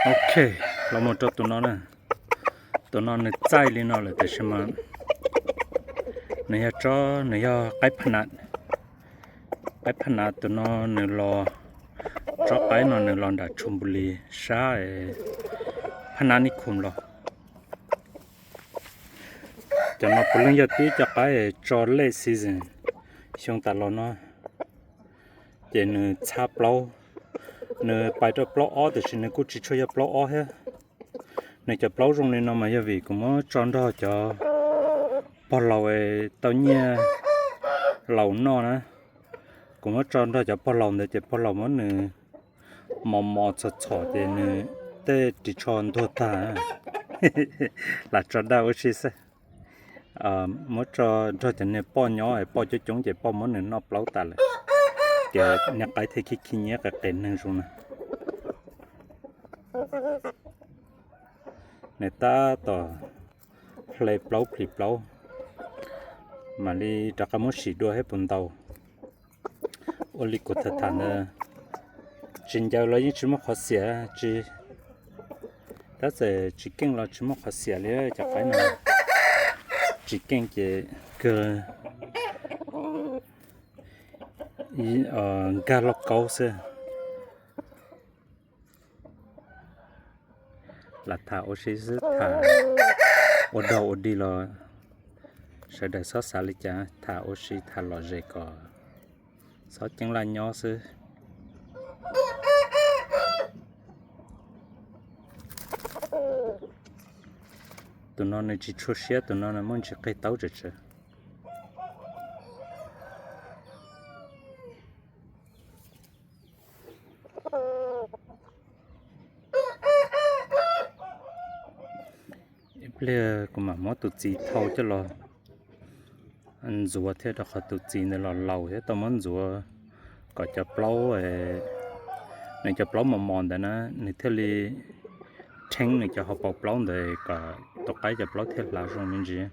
Ok, los mus rau tus no na. Tus no nws txaij li no lawm tiam sis mas nws yog tsob, nws yog qaib phab na. Qaib phab na tus no nws los, tsob qaib no nws los nram Chonbuli sab Phab Nab Nis Khoos los. Cov no puav leej yog tib cov qaib tso late season, xyoo tas los no. Ces nws txhab plaub, nws pais rau plaub ob tiam sis nws kuj tsis tshua yog plaub ob thiab. Nws cov plaub zoo li no mas yog vim kuv muab tso nrog cov pog laus tau nyiaj laus noj na. Kuv muab tso nrog cov pog laus ntawd ces pog laus muab nws mos mos txhom txhom ces nws tej ris tsho ntuag tag. Lam tso daj ua si xwb. Muab tso nrog cov niag poj nyob es poj coob coob ces poj muab nws noj plaub tas lawm, ces niag qaib thiaj khib khib nyiab qis qis neeg zoo na. Nws tab tom hle plaub plis plaub, mam li rov qab muab sim dua thiab puas ntau. Ua li kuv tham tham ntawd, tsis ncaws los yeej tsis muaj qhov xiam, tsis, tab txawm tsis keej los tsis muaj qhov xiam li cov qaib no. Tsis keej ces kawg nkag lauj kaub xwb. Lam tham ua si xwb, tham ua dog ua dig los sawv daws txhob xav li cas, tham ua si tham lom zem kom txhob ceeb laj nyob xwb. Tus no nws tsis tshua siab, tus no nws muaj ntsis qig taub tsawv tsawv. Ib pliag kuv mam muab tus txiv thau coj los ntxuav thiab, rau qhov tus txiv ntawd los laus thiab, tau muab ntxuav kom cov plaub, nws cov plaub mos mos ntawd na, nws thiaj li rheeb nws cov hauv paus plaub ntawd kom tus qaib cov plaub thiaj hlav zoo me ntsis.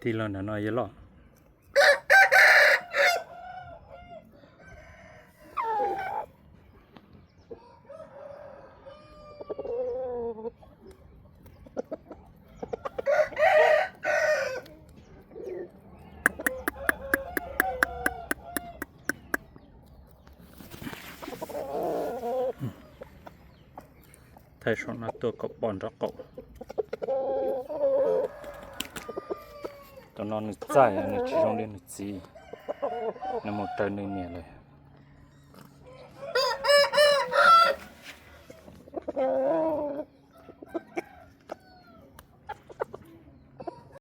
Tig los nram no yog loj. Thaij saum no tuaj kom pom nraub qaum. Tus no nws txaij, nws tsis zoo li nws txiv, nws mus raws nws niam lawm.